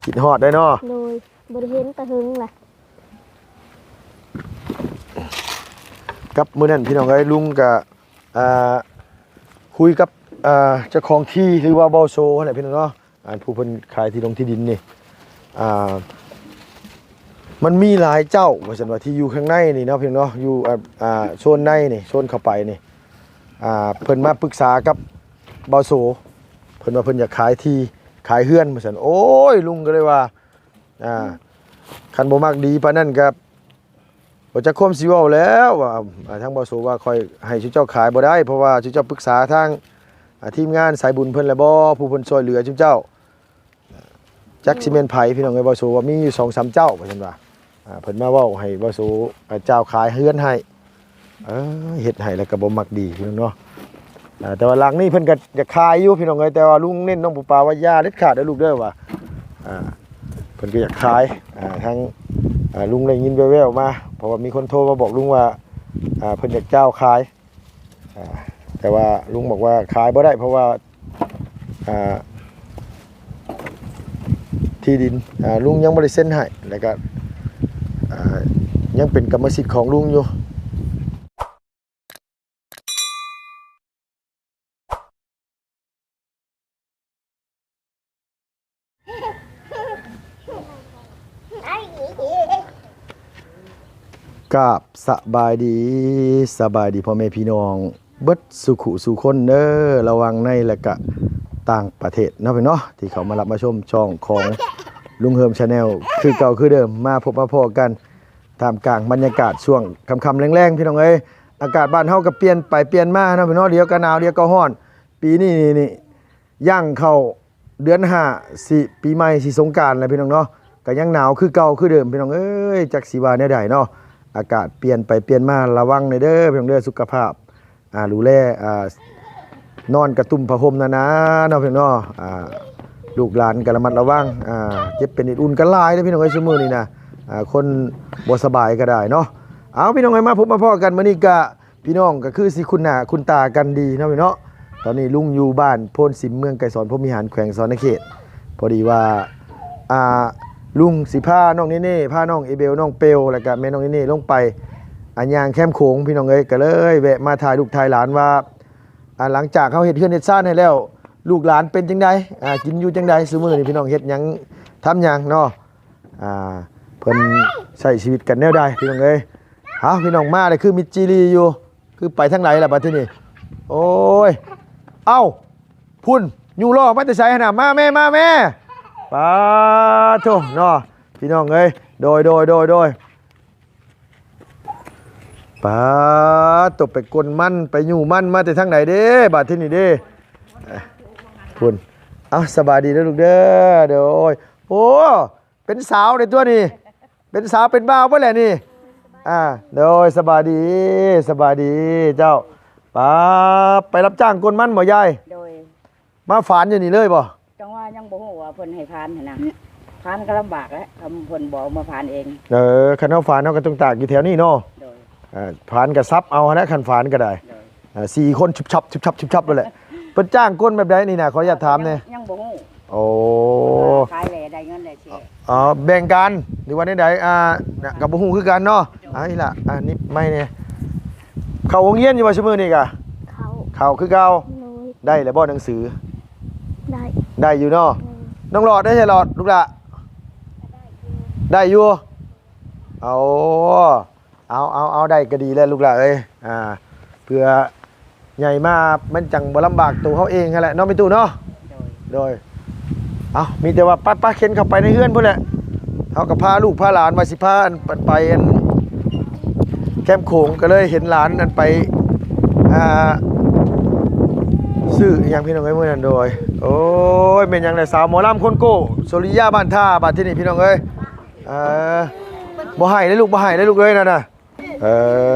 ຄິດຮອດໄດ້ເນາະ ໂດຍ ບໍ່ໄດ້ເຫັນແຕ່ເຫິງລະ ກັບມື້ນັ້ນພີ່ນ້ອງເອີຍ ລຸງກະ ອ່າ ຄຸຍກັບ ອ່າ ເຈົ້າຂອງທີ່ ຫຼືວ່າບ່າວໂຊຫັ້ນແຫຼະພີ່ນ້ອງເນາະ ອັນຜູ້ເພິ່ນຂາຍທີ່ດົງທີ່ດິນນີ້ ອ່າ ມັນມີຫຼາຍເຈົ້າວ່າຊັ້ນວ່າ ທີ່ຢູ່ຂ້າງໃນນີ້ເນາະ ພີ່ນ້ອງເນາະ ຢູ່ ອ່າ ອ່າ ໂຊນໃນນີ້ ໂຊນເຂົ້າໄປນີ້ ອ່າ ເພິ່ນມາປຶກສາກັບບ່າວໂສ ເພິ່ນວ່າເພິ່ນຢາກຂາຍທີ່ ຂາຍເຮືອນວ່າຊັ້ນ ໂອ້ຍ ລຸງກໍເລີຍວ່າ ອ່າ ຄັນບໍ່ມັກດີປານນັ້ນກໍ ບໍ່ຈັກຄວາມຊິເວົ້າແລ້ວວ່າ ອ່າ ທາງບ່າວໂສວ່າ ຂ້ອຍໃຫ້ຊຸມເຈົ້າຂາຍບໍ່ໄດ້ ເພາະວ່າຊຸມເຈົ້າປຶກສາທາງ ອ່າ ທີມງານສາຍບຸນເພິ່ນແລ້ວບໍ່ ຜູ້ເພິ່ນຊ່ວຍເຫຼືອຊຸມເຈົ້າ ຈັກຊິແມ່ນໃຜ ພີ່ນ້ອງເອີຍ ບ່າວໂສວ່າມີຢູ່ສອງສາມເຈົ້າ ວ່າຊັ້ນວ່າ ອ່າ ເພິ່ນມາເວົ້າໃຫ້ບ່າວໂສ ອ່າ ຈ່າວຂາຍເຮືອນໃຫ້ ເອີ ເຮັດໃຫ້ແລ້ວກໍບໍ່ມັກດີພີ່ນ້ອງເນາະ ອ່າ ແຕ່ວ່າຫຼັງນີ້ເພິ່ນກໍຢາກຂາຍຢູ່ພີ່ນ້ອງເອີຍ ແຕ່ວ່າລຸງເນັ້ນນ້ອງປູປາວ່າຢ່າເດັດຂາດເດີລູກເດີວ່າ ອ່າ ເພິ່ນກໍຢາກຂາຍ ອ່າ ທາງ ອ່າ ລຸງໄດ້ຍິນແວ່ວໆມາ ເພາະວ່າມີຄົນໂທມາບອກລຸງວ່າ ອ່າ ເພິ່ນຢາກຈ້າວຂາຍ ອ່າ ແຕ່ວ່າລຸງບອກວ່າຂາຍບໍ່ໄດ້ ເພາະວ່າ ອ່າ ທີ່ດິນ ອ່າ ລຸງຍັງບໍ່ໄດ້ເຊັນໃຫ້ ແລ້ວກໍ ອ່າ ຍັງເປັນກຳມະສິດຂອງລຸງຢູ່. ກາບສະບາຍດີ ສະບາຍດີພໍ່ແມ່ພີ່ນ້ອງເບິດສູ່ຄູ່ສູ່ຄົນເດີ ລະຫວ່າງໃນ ແລະກະຕ່າງປະເທດເນາະ ພີ່ນ້ອງເນາະ ທີ່ເຂົ້າມາຮັບມາຊົມຊ່ອງຂອງລຸງເຮີມ Channel ຄືເກົ່າຄືເດີມ ມາພົບມາພໍ້ກັນ ທ່າມກາງບັນຍາກາດຊ່ວງຄ່ຳໆແລງໆ ພີ່ນ້ອງເອີຍ ອາກາດບ້ານເຮົາກໍປ່ຽນໄປປ່ຽນມາເນາະ ພີ່ນ້ອງເນາະ ດຽວກໍໜາວ ດຽວກໍຮ້ອນ ປີນີ້ນີ້ ຍ່າງເຂົ້າເດືອນຫ້າ ຊິປີໃໝ່ ຊິສົງການແລ້ວ ພີ່ນ້ອງເນາະ ກໍຍັງໜາວຄືເກົ່າຄືເດີມ ພີ່ນ້ອງເອີຍ ຈັກຊິວ່າແນວໃດເນາະ ອາກາດປ່ຽນໄປປ່ຽນມາ ລະວັງແດ່ເດີ ພີ່ນ້ອງເດີ ສຸຂະພາບ ອ່າ ດູແລ ອ່າ ນອນກະຕຸ້ມຜ້າຫົ່ມໜາໆເນາະ ພີ່ນ້ອງເນາະ ອ່າ ລູກຫຼານກໍລະມັດລະວັງ ອ່າ ເຈັບເປັນເອັດອຸ່ນກັນຫຼາຍເດ້ ພີ່ນ້ອງເອີຍ ຊຸມມື້ນີ້ນະ ອ່າ ຄົນບໍ່ສະບາຍກໍໄດ້ເນາະ ເອົາ ພີ່ນ້ອງເອີຍ ມາພົບມາພໍ້ກັນ ມື້ນີ້ກະ ພີ່ນ້ອງກໍຄືຊິຄຸ້ນໜ້າຄຸ້ນຕາກັນດີເນາະ ພີ່ນ້ອງເນາະ ຕອນນີ້ລຸງຢູ່ບ້ານໂພນສິມ ເມືອງໄກສອນ ພົມວິຫານ ແຂວງສະຫວັນນະເຂດ ພໍດີວ່າ ອ່າ ລຸງຊິພານ້ອງເນເນ່ ພານ້ອງເອເບວ ນ້ອງເປວ ແລ້ວກະແມ່ນ້ອງເນເນ່ລົງໄປ ອ່າ ຍ່າງແຄມໂຂງ ພີ່ນ້ອງເອີຍ ກໍເລີຍແວະມາຖ່າຍລູກຖ່າຍຫຼານວ່າ ອ່າ ຫຼັງຈາກເຮົາເຮັດເຮືອນເຮັດຊານໃຫ້ແລ້ວ ລູກຫຼານເປັນຈັ່ງໃດ ອ່າ ກິນຢູ່ຈັ່ງໃດ ຊຸມມື້ນີ້ ພີ່ນ້ອງເຮັດຫຍັງ ທຳຫຍັງເນາະ ອ່າ ເພິ່ນໃຊ້ຊີວິດກັນແນວໃດ ພີ່ນ້ອງເອີຍ ເອົ້າ ພີ່ນ້ອງມາແລ້ວ ຄືມິດຈີລີຢູ່ ຄືໄປທາງໃດລະບັດທີນີ້ ໂອ້ຍ ເອົ້າ ພຸ້ນ ຢູ່ລໍ້ມາແຕ່ໃສຫັ້ນນະ ມາແມ່ ມາແມ່ ປາໂທ້ເນາະ ພີ່ນ້ອງເອີຍ ໂດຍ ໂດຍ ໂດຍ ໂດຍ ປາໂທ້ ໄປກົນມັນ ໄປຍູ້ມັນ ມາແຕ່ທາງໃດເດ້ ບັດທີນີ້ເດ້ ພຸ້ນ ເອົ້າ ສະບາຍດີເດີລູກເດີ ໂດຍ ໂອ້ ເປັນສາວໃນຕົວນີ້ ເປັນສາວເປັນບ່າວເບິດແຫຼະນີ້ ອ່າ ໂດຍ ສະບາຍດີ ສະບາຍດີເຈົ້າ ປາ ໄປຮັບຈ້າງກົນມັນບໍ່ຍາຍ? ໂດຍ ມາຝານຢູ່ນີ້ເລີຍບໍ່? ຈັ່ງວ່າຍັງບໍ່ຮູ້ວ່າເພິ່ນໃຫ້ຝານຫັ້ນນະ ຝານກໍລຳບາກແຫຼະ ຄັນເພິ່ນບໍ່ເອົາມາຝານເອງ ເອີ ຄັນເຮົາຝານເຮົາກໍຕ້ອງຕາກຢູ່ແຖວນີ້ເນາະ ໂດຍ ອ່າ ຝານກໍສັບເອົາຫັ້ນແຫຼະ ຄັນຝານກໍໄດ້ ໂດຍ ອ່າ ສີ່ຄົນຊຸບຊັບ ຊຸບຊັບ ຊຸບຊັບນັ້ນແຫຼະ ເພິ່ນຈ້າງກົນແບບໃດນີ້ນະ ຂໍອະນຸຍາດຖາມແດ່ ຍັງບໍ່ຮູ້ ໂອ້ ຂາຍແຫຼະໄດ້ເງິນແຫຼະຊິ ອໍ ແບ່ງກັນ ຫຼືວ່າແນວໃດ ອ່າ ກໍບໍ່ຮູ້ຄືກັນເນາະ ໂດຍ ອ່າ ອີ່ຫຼະ ອ່າ ນິບໄມ້ແດ່ ເຂົ້າໂຮງຮຽນຢູ່ບໍ່ຊຸມມື້ນີ້ກະ? ເຂົ້າ ເຂົ້າຄືເກົ່າ ໂດຍ ໄດ້ແລ້ວບໍ່ໜັງສື? ໄດ້ ໄດ້ຢູ່ເນາະ ໂດຍ ນ້ອງຫຼອດເດ້ ຫຼອດ ລູກຫຼ້າ ໄດ້ຢູ່ ເອົາ ເອົາ ເອົາ ເອົາ ໄດ້ກໍດີແລ້ວລູກຫຼ້າເອີຍ ອ່າ ເພື່ອໃຫຍ່ມາມັນຈັ່ງບໍ່ລຳບາກໂຕເຮົາເອງຫັ້ນແຫຼະເນາະ ແມ່ຕູ້ເນາະ ໂດຍ ໂດຍ ເອົາ ມີແຕ່ວ່າ ໄປ ໄປ ເຂັນເຂົ້າໄປໃນເຮືອນພຸ້ນແຫຼະ ເຮົາກໍພາລູກພາຫຼານວ່າຊິພາອັນ ໄປອັນແຄມໂຂງ ກໍເລີຍເຫັນຫຼານອັນໄປ ອ່າ ຊື້ອີ່ຫຍັງພີ່ນ້ອງເອີຍ ມື້ນັ້ນ ໂດຍ ໂອ້ຍ ແມ່ນຫຍັງແຫຼະ ສາວໝໍລຳຄົນໂກ້ ສຸລິຍາບ້ານທ່າ ບາດທີນີ້ພີ່ນ້ອງເອີຍ ເອີ ບໍ່ໃຫ້ເດ້ລູກ ບໍ່ໃຫ້ເດ້ລູກເອີຍ ນັ້ນນະ ເອີ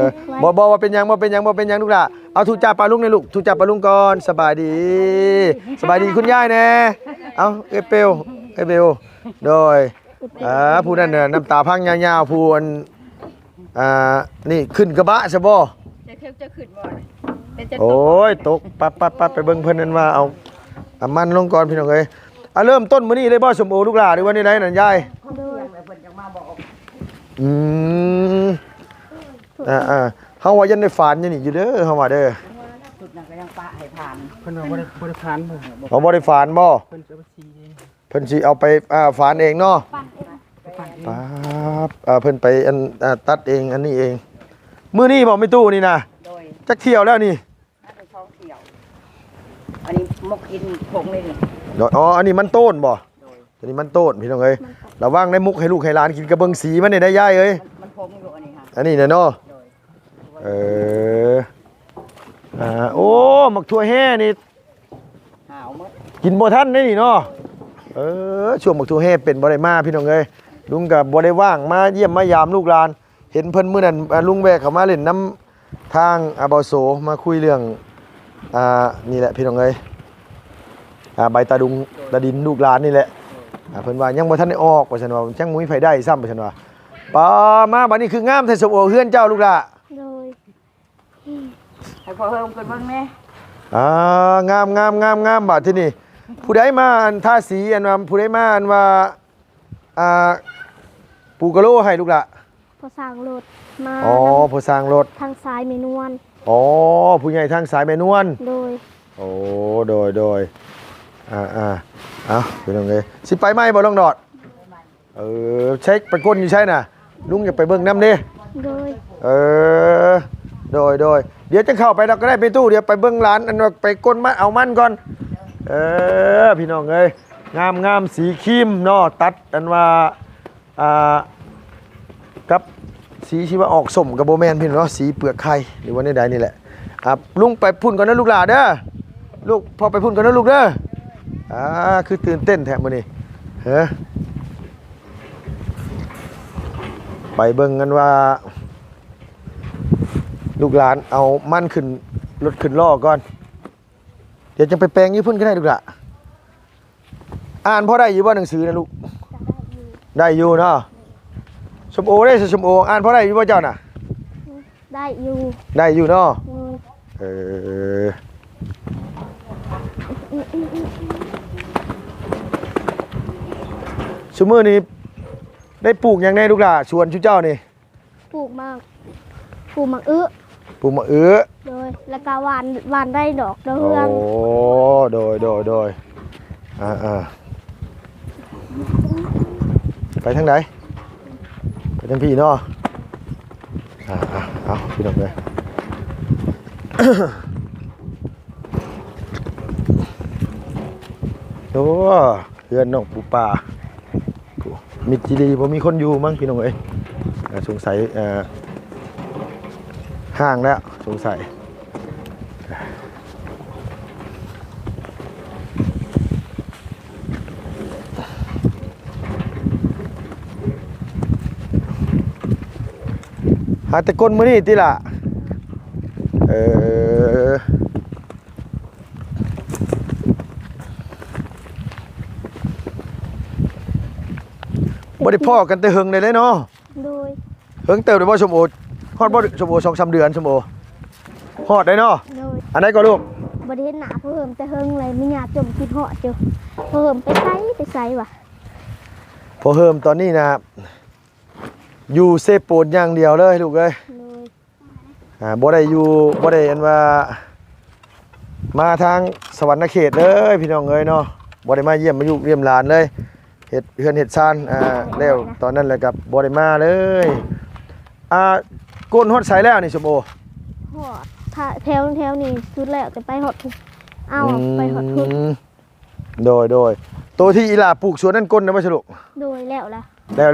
ບໍ່ ບໍ່ ບໍ່ເປັນຫຍັງ ບໍ່ເປັນຫຍັງ ບໍ່ເປັນຫຍັງລູກຫຼ້າ ເອົາ ທຸກຈາປາລຸງແດ່ລູກ ທຸກຈາປາລຸງກ່ອນ ສະບາຍດີ ສະບາຍດີຄຸນຍາຍແດ່ ເອົາ ເອື້ອຍເປວ ເອື້ອຍເບວ ໂດຍ ອ່າ ຜູ້ນັ້ນນະ ນ້ຳຕາພັງຍາວໆ ຜູ້ອັນ ອ່າ ນີ້ຂຶ້ນກະບະຊະບໍ່ ຈະ ຈະຂຶ້ນບໍ່ ໂອ້ຍ ຕົກ ປັບ ປັບ ປັບ ໄປເບິ່ງເພິ່ນນັ້ນວ່າ ເອົາ ເອົາມັນລົງກ່ອນ ພີ່ນ້ອງເອີຍ ອ່າ ເລີ່ມຕົ້ນມື້ນີ້ເລີຍບໍ່ ສົມໂອ ລູກຫຼ້າ ຫຼືວ່າແນວໃດນັ້ນຍາຍ? ໂດຍ. ອືມ ອ່າໆ ເຮົາວ່າຍັງໄດ້ຝານຢູ່ນີ້ຢູ່ເດີ ເຮົາວ່າເດີ. ຊຸດນັ້ນກໍຍັງປະໃຫ້ຜ່ານ ເພິ່ນວ່າບໍ່ໄດ້ ບໍ່ໄດ້ຜ່ານບໍ່? ເອົາ ບໍ່ໄດ້ຝານບໍ່? ເພິ່ນຊິເອົາໄປສີເອງ ເພິ່ນຊິເອົາໄປ ອ່າ ຝານເອງເນາະ. ປາບ ອ່າ ເພິ່ນໄປອັນ ອ່າ ຕັດເອງ ອັນນີ້ເອງ. ມື້ນີ້ບໍ່ແມ່ຕູ້ນີ້ນະ? ໂດຍ. ຈັກຖ້ຽວແລ້ວນີ້? ໜ້າຈະສອງຖ້ຽວ. ອັນນີ້ໝົກກິນຜົງເລີຍນີ້. ໂດຍ. ອໍ ອັນນີ້ມັນໂຕນບໍ່? ໂດຍ. ຕົວນີ້ມັນໂຕນ ພີ່ນ້ອງເອີຍ. ມັນໂຕນ. ລະວັງໄດ້ໝົກໃຫ້ລູກໃຫ້ຫຼານກິນ ກະເບິ່ງສີມັນນີ້ໄດ໋ຍາຍເອີຍ. ມັນ ມັນຜົງຢູ່ອັນນີ້ຫັ້ນ. ອັນນີ້ນະເນາະ. ໂດຍ. ເອີ ອ່າ ໂອ້ ໝາກຖົ່ວແຮ່ນີ້ ຫາວໝົດ ກິນບໍ່ທັນເດ້ນີ້ເນາະ. ເອີ ຊ່ວງໝາກຖົ່ວແຮ່ເປັນບໍ່ໄດ້ມາ ພີ່ນ້ອງເອີຍ. ລຸງກໍບໍ່ໄດ້ວ່າງມາຢ້ຽມມາຢາມລູກຫຼານ. ເຫັນເພິ່ນມື້ນັ້ນ ອ່າ ລຸງແວ່ເຂົ້າມາຫຼິ້ນນຳທາງ ອ່າ ເບົາໂສ ມາຄຸຍເລື່ອງ ອ່າ ນີ້ແຫຼະ ພີ່ນ້ອງເອີຍ. ອ່າ ໃບຕາດຸງຕາດິນລູກຫຼານນີ້ແຫຼະ. ອ່າ ເພິ່ນວ່າຍັງບໍ່ທັນໄດ້ອອກ ວ່າຊັ້ນວ່າ ຍັງບໍ່ມີໃຜໄດ້ຊ້ຳ ວ່າຊັ້ນວ່າ. ປາ ມາບັດນີ້ຄືງາມແທ້ ສົມໂອ ເຮືອນເຈົ້າ ລູກຫຼ້າ. ໂດຍ. ໃຫ້ພໍ່ເຮີມຂຶ້ນເບິ່ງແດ່. ອ່າ ງາມໆໆໆ ບາດທີນີ້ ຜູ້ໃດມາອັນທາສີ ອັນວ່າ ຜູ້ໃດມາອັນວ່າ ອ່າ ປູກະໂລໃຫ້ລູກຫຼ້າ? ພໍ່ຊ່າງລົດມາ. ອໍ ນຳ ພໍ່ຊ່າງລົດ ທາງສາຍແມ່ນວນ. ອໍ ຜູ້ໃຫຍ່ທາງສາຍແມ່ນວນ. ໂດຍ. ໂອ້ ໂດຍໆ ອ່າໆ ເອົ້າ ພີ່ນ້ອງເອີຍ ຊິໄປໃໝ່ບໍ່ ນ້ອງດອດ? ເອີ ໃສ ໄປກົ້ນຢູ່ໃສນະ? ລຸງຢາກໄປເບິ່ງນຳເດ້. ໂດຍ. ເອີ ໂດຍໆ ດຽວຈັ່ງເຂົ້າໄປດອກກໍໄດ້ແມ່ຕູ້ ດຽວໄປເບິ່ງຫຼານ ອັນວ່າໄປກົ້ນມາເອົາມັນກ່ອນ. ເອີ ພີ່ນ້ອງເອີຍ ງາມໆ ສີຄຣີມເນາະ ຕັດ ອັນວ່າ ອ່າ ກັບສີທີ່ວ່າອອກສົ້ມກໍບໍ່ແມ່ນ ພີ່ນ້ອງເນາະ ສີເປືອກໄຂ່ ຫຼືວ່າແນວໃດນີ້ແຫຼະ. ອ່າ ລຸງໄປພຸ້ນກ່ອນເດີລູກຫຼ້າເດີ. ລູກ ພໍ່ໄປພຸ້ນກ່ອນເດີລູກເດີ. ອ່າ ຄືຕື່ນເຕັ້ນແທ້ມື້ນີ້ ເອີ. ໄປເບິ່ງກັນວ່າ ລູກຫຼານເອົາມັນຂຶ້ນລົດຂຶ້ນລໍ້ກ່ອນ ດຽວຈັ່ງໄປແປງຢູ່ພຸ້ນກໍໄດ້ລູກຫຼ້າ. ອ່ານພໍໄດ້ຢູ່ບໍ່ໜັງສືນະລູກ? ກໍໄດ້ຢູ່ ໄດ້ຢູ່ເນາະ. ສົມໂອເດ້ ສົມໂອ ອ່ານພໍໄດ້ຢູ່ບໍ່ເຈົ້ານະ? ໄດ້ຢູ່ ໄດ້ຢູ່ເນາະ. ໂດຍ. ເອີ ຊຸມື້ນີ້ໄດ້ປູກຫຍັງແດ່ລູກຫຼ້າ ສວນຊຸເຈົ້ານີ້? ປູກໝາກ ປູກໝາກອຶ ປູກໝາກອຶ. ໂດຍ. ແລ້ວກໍຫວ່ານ ຫວ່ານໄດ້ດອກດາວເຮືອງ. ໂອ້ ໂດຍໆໆ ອ່າໆ ໄປທາງໃດ? ໄປທາງພີ້ເນາະ. ອ່າໆ ເອົາ ພີ່ນ້ອງເອີຍ ໂອ້ ເຮືອນນ້ອງປູປາ ມິດຈີ່ດີ ບໍ່ມີຄົນຢູ່ມັ້ງ ພີ່ນ້ອງເອີຍ. ອ່າ ສົງໄສ ເອີ ຮ້າງແລ້ວສົງໄສ. ຫາແຕ່ກົ້ນມື້ນີ້ຕິລະ? ເອີ ບໍ່ໄດ້ພໍ້ກັນແຕ່ເຫິງແລ້ວເນາະ. ໂດຍ. ເຫິງເຕີບແລ້ວບໍ່ ສົມໂອ? ຮອດບໍ່ ສົມໂອ? ສອງສາມເດືອນ ສົມໂອ ຮອດໄດ໋ເນາະ. ໂດຍ. ອັນໃດກໍລູກ? ບໍ່ໄດ້ເຫັນໜ້າພໍ່ເຫິມແຕ່ເຫິງເລີຍ ມີຍາຈົມຄິດຮອດຢູ່. ພໍ່ເຫິມໄປໃສ ໄປໃສວະ? ພໍ່ເຫິມຕອນນີ້ນະ ຢູ່ເຊໂປນຢ່າງດຽວເລີຍລູກເອີຍ. ໂດຍ. ອ່າ ບໍ່ໄດ້ຢູ່ ບໍ່ໄດ້ອັນວ່າ ມາທາງສະຫວັນນະເຂດເລີຍ ພີ່ນ້ອງເອີຍເນາະ. ບໍ່ໄດ້ມາຢ້ຽມມາຢູ່ຢ້ຽມຫຼານເລີຍ ເຮັດເຮືອນເຮັດຊານ ອ່າ ແລ້ວຕອນນັ້ນແລ້ວກໍບໍ່ໄດ້ມາເລີຍ. ອ່າ ໂກນຮອດໃສແລ້ວນີ້ ສົມໂອ? ຮອດ ຖ້າແຖວ ແຖວນີ້ສຸດແລ້ວ ຈະໄປຮອດພຸ້ນ ເອົາ ອືມ ໄປຮອດພຸ້ນ. ໂດຍໆ. ໂຕທີ່ອີຫຼ້າປູກສວນນັ້ນ ໂກນແລ້ວບໍ່ສະລູກ? ໂດຍ ແລ້ວລະ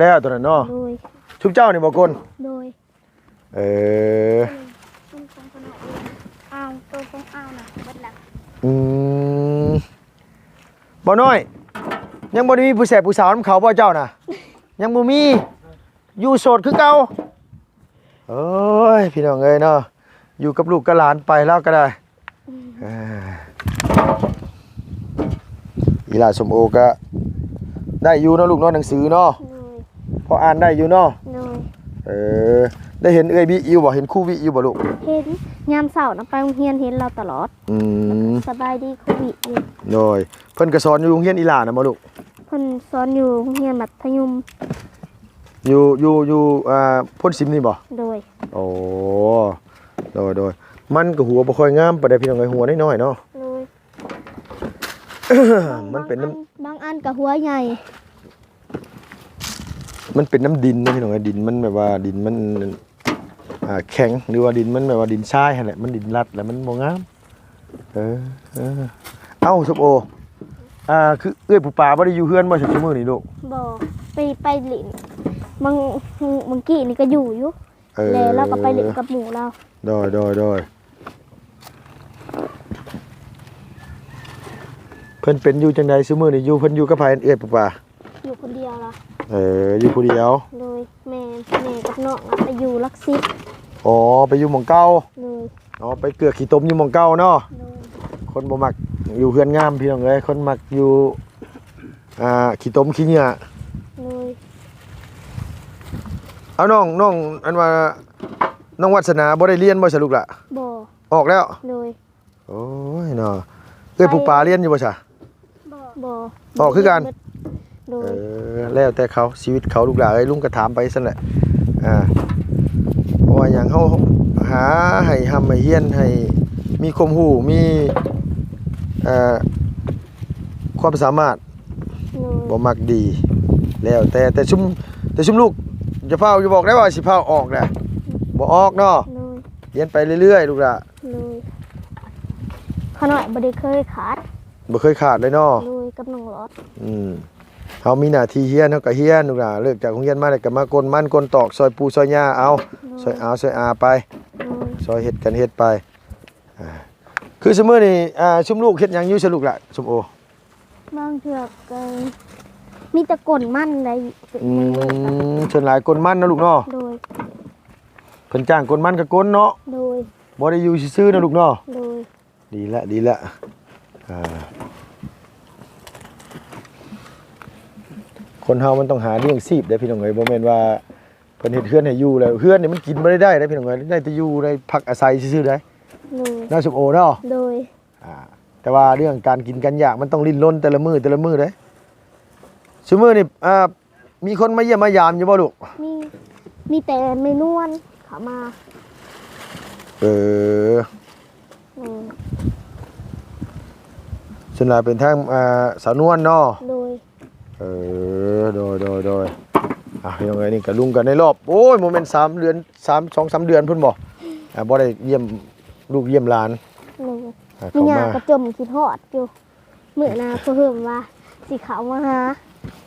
ແລ້ວໆ ໂຕນັ້ນເນາະ. ໂດຍ. ຊຸມເຈົ້ານີ້ບໍ່ໂກນ? ໂດຍ. ເອີ ອືມ ເອົາ ໂຕຂອງເອົານະ ເບິດລະ. ອືມ ບ່າວນ້ອຍ ຍັງບໍ່ໄດ້ມີຜູ້ແສບຜູ້ສາວນຳເຂົາບໍ່ເຈົ້ານະ? ຍັງບໍ່ມີ ຢູ່ໂສດຄືເກົ່າ. ໂອ້ຍ ພີ່ນ້ອງເອີຍເນາະ ຢູ່ກັບລູກກັບຫຼານໄປລາວກໍໄດ້. ອ່າ ອີຫຼ້າສົມໂອກໍໄດ້ຢູ່ເນາະລູກເນາະ ໜັງສືເນາະ. ໂດຍ. ພໍອ່ານໄດ້ຢູ່ເນາະ. ໂດຍ. ເອີ ໄດ້ເຫັນເອື້ອຍວິຢູ່ບໍ່? ເຫັນຄູວິຢູ່ບໍ່ລູກ? ເຫັນ ຍາມເຊົ້ານະ ໄປໂຮງຮຽນເຫັນລາວຕະຫຼອດ. ອືມ. ສະບາຍດີໂຄວິດນີ້. ໂດຍ ເພິ່ນກໍສອນຢູ່ໂຮງຮຽນອີ່ຫຼ້ານະບໍ່ລູກ? ເພິ່ນສອນຢູ່ໂຮງຮຽນມັດທະຍົມ ຢູ່ ຢູ່ ຢູ່ ອ່າ ໂພນຊິມນີ້ບໍ່? ໂດຍ. ໂອ້ ໂດຍ ໂດຍ. ມັນກໍຫົວບໍ່ຄ່ອຍງາມປານໃດພີ່ນ້ອງເອີຍ ຫົວນ້ອຍໆເນາະ. ໂດຍ. ມັນເປັນນ້ຳ ບາງອັນ ບາງອັນກໍຫົວໃຫຍ່. ມັນເປັນນ້ຳດິນນະພີ່ນ້ອງເອີຍ ດິນມັນແບບວ່າດິນມັນ ອ່າ ແຂງ ຫຼືວ່າດິນມັນແບບວ່າດິນຊາຍຫັ້ນແຫຼະ ມັນດິນລັດແລ້ວມັນບໍ່ງາມ. ເອີ ເອີ ເອົ້າ ສົມໂອ ອ່າ ຄືເອື້ອຍປູປາບໍ່ໄດ້ຢູ່ເຮືອນບໍ່ ຊຸມື້ນີ້ລູກ? ບໍ່ ໄປ ໄປຫຼິ້ນ ບາງ ບາງກີ້ນີ້ກໍຢູ່ຢູ່. ເອີ ແລ້ວລາວກໍໄປຫຼິ້ນກັບໝູ່ລາວ. ໂດຍ ໂດຍ ໂດຍ. ເພິ່ນເປັນຢູ່ຈັ່ງໃດຊຸມື້ນີ້? ຢູ່ ເພິ່ນຢູ່ກັບໃຜ ເອື້ອຍປູປາ? ຢູ່ຄົນດຽວລະ. ເອີ ຢູ່ຜູ້ດຽວ. ໂດຍ. ແມ່ ແມ່ກັບນ້ອງອະໄປຢູ່ຫຼັກສິບ. ອໍ ໄປຢູ່ໝ່ອງເກົ່າ. ໂດຍ. ອໍ ໄປເກືອກຂີ້ຕົມຢູ່ໝ່ອງເກົ່າເນາະ. ໂດຍ. ຄົນບໍ່ມັກຢູ່ເຮືອນງາມພີ່ນ້ອງເອີຍ ຄົນມັກຢູ່ ອ່າ ຂີ້ຕົມຂີ້ເຫຍື້ອ. ໂດຍ. ເອົາ ນ້ອງ ນ້ອງ ອັນວ່າ ນ້ອງວັດສະໜາບໍ່ໄດ້ຮຽນບໍ່ຊະລູກຫຼະ? ບໍ່. ອອກແລ້ວ? ໂດຍ. ໂອ້ຍເນາະ ເອື້ອຍປູປາຮຽນຢູ່ບໍ່ຊະ? ບໍ່. ບໍ່. ອອກຄືກັນ? ໂດຍ. ເອີ ແລ້ວແຕ່ເຂົາ ຊີວິດເຂົາລູກຫຼານເອີຍ ລຸງກໍຖາມໄປຊັ້ນແຫຼະ. ອ່າ ເພາະວ່າຫຍັງ ເຮົາຫາໃຫ້ຮ່ຳໃຫ້ຮຽນ ໃຫ້ມີຄວາມຮູ້ ມີ ເອີ ຄວາມສາມາດ. ໂດຍ. ບໍ່ມັກດີ ແລ້ວແຕ່ ແຕ່ຊຸມ ແຕ່ຊຸມລູກ ຢ່າຟ້າວ ຢ່າບອກໄດ້ວ່າຊິຟ້າວອອກນະ ບໍ່ອອກເນາະ. ໂດຍ. ຮຽນໄປເລື້ອຍໆ ລູກຫຼາ. ໂດຍ. ຂ້ານ້ອຍບໍ່ໄດ້ເຄີຍຂາດ ບໍ່ເຄີຍຂາດເລີຍເນາະ. ໂດຍ. ກັບນ້ອງຫຼອດ. ອືມ ເຮົາມີໜ້າທີ່ຮຽນ ເຮົາກໍຮຽນ ລູກຫຼາ. ເລີກຈາກໂຮງຮຽນມາແລ້ວກໍມາກົນມັນກົນຕອກ ຊ່ອຍປູ່ຊ່ອຍຍ່າເອົາ. ໂດຍ. ຊ່ອຍອາວຊ່ອຍອາໄປ. ໂດຍ. ຊ່ອຍເຮັດກັນເຮັດໄປ. ອ່າ ຄືຊຸມື້ນີ້ ອ່າ ຊຸມລູກເຮັດຫຍັງຢູ່ຊະລູກຫຼະ ສົມໂອ? ບາງເທື່ອກໍມີແຕ່ກົນມັນໄດ໋. ອືມ ສ່ວນຫຼາຍກົນມັນເນາະລູກເນາະ. ໂດຍ. ເພິ່ນຈ້າງກົນມັນກໍກົນເນາະ. ໂດຍ. ບໍ່ໄດ້ຢູ່ຊື່ໆເນາະລູກເນາະ. ໂດຍ. ດີລະ ດີລະ. ອ່າ ຄົນເຮົາມັນຕ້ອງຫາລ້ຽງຊີບເດ້ພີ່ນ້ອງເອີຍ ບໍ່ແມ່ນວ່າເພິ່ນເຮັດເຮືອນໃຫ້ຢູ່ແລ້ວ ເຮືອນນີ້ມັນກິນບໍ່ໄດ້ໄດ້ເດ້ພີ່ນ້ອງເອີຍ ໄດ້ແຕ່ຢູ່ໄດ້ພັກອາໄສຊື່ໆໄດ໋. ໂດຍ. ເນາະ ສົມໂອເນາະ. ໂດຍ. ອ່າ ແຕ່ວ່າເລື່ອງການກິນການຢາກມັນຕ້ອງດີ້ນລົນແຕ່ລະມື້ແຕ່ລະມື້ເດ້. ຊຸມື້ນີ້ ອ່າ ມີຄົນມາຢ້ຽມມາຢາມຢູ່ບໍ່ລູກ? ມີ ມີແຕ່ແມ່ນວນເຂົ້າມາ. ເອີ ແມ່ນ. ສ່ວນຫຼາຍເປັນທາງ ອ່າ ສາວນວນເນາະ. ໂດຍ. ເອີ ໂດຍ ໂດຍ ໂດຍ. ອ່າ ພີ່ນ້ອງເອີຍ ນີ້ກໍລຸງກັນໃນລອບ ໂອ້ຍ ບໍ່ແມ່ນສາມເດືອນ ສາມ ສອງສາມເດືອນພຸ້ນບໍ່? ອ່າ ບໍ່ໄດ້ຢ້ຽມລູກຢ້ຽມຫຼານ. ໂດຍ. ອ່າ ແມ່ຍ່າກໍຈົ່ມຄິດຮອດຢູ່ ມື້ໜ້າພໍ່ເຮີມວ່າຊິເຂົ້າມາຫາ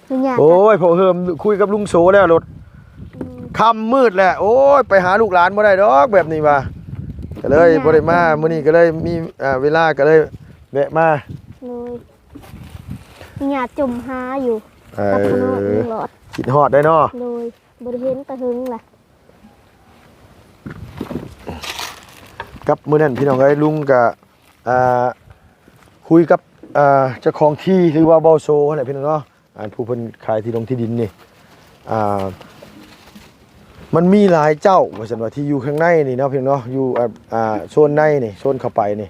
ແມ່ຍ່າ. ໂອ້ຍ ພໍ່ເຮີມຄຸຍກັບລຸງໂສແລ້ວໂລດ. ອືມ. ຄ່ຳມືດແຫຼະ ໂອ້ຍ ໄປຫາລູກຫຼານບໍ່ໄດ້ດອກແບບນີ້ວ່າ ກໍເລີຍບໍ່ໄດ້ມາ. ມື້ນີ້ກໍເລີຍມີ ອ່າ ເວລາກໍເລີຍແວະມາ. ໂດຍ. ແມ່ຍ່າຈົ່ມຫາຢູ່ ເອີ ກັບພໍ່ນ້ອງລຸງຫຼອດ. ຄິດຮອດໄດ໋ເນາະ. ໂດຍ. ບໍ່ໄດ້ເຫັນແຕ່ເຫິງລະ. ກັບມື້ນັ້ນພີ່ນ້ອງເອີຍ ລຸງກະ ອ່າ ຄຸຍກັບ ອ່າ ເຈົ້າຂອງທີ່ ຫຼືວ່າເບົາໂຊຫັ້ນແຫຼະພີ່ນ້ອງເນາະ ອັນຜູ້ເພິ່ນຂາຍທີ່ລົງທີ່ດິນນີ້ ອ່າ ມັນມີຫຼາຍເຈົ້າວ່າຊັ້ນວ່າ ທີ່ຢູ່ຂ້າງໃນນີ້ເນາະພີ່ນ້ອງເນາະ ຢູ່ ອ່າ ໂຊນໃນນີ້ ໂຊນເຂົ້າໄປນີ້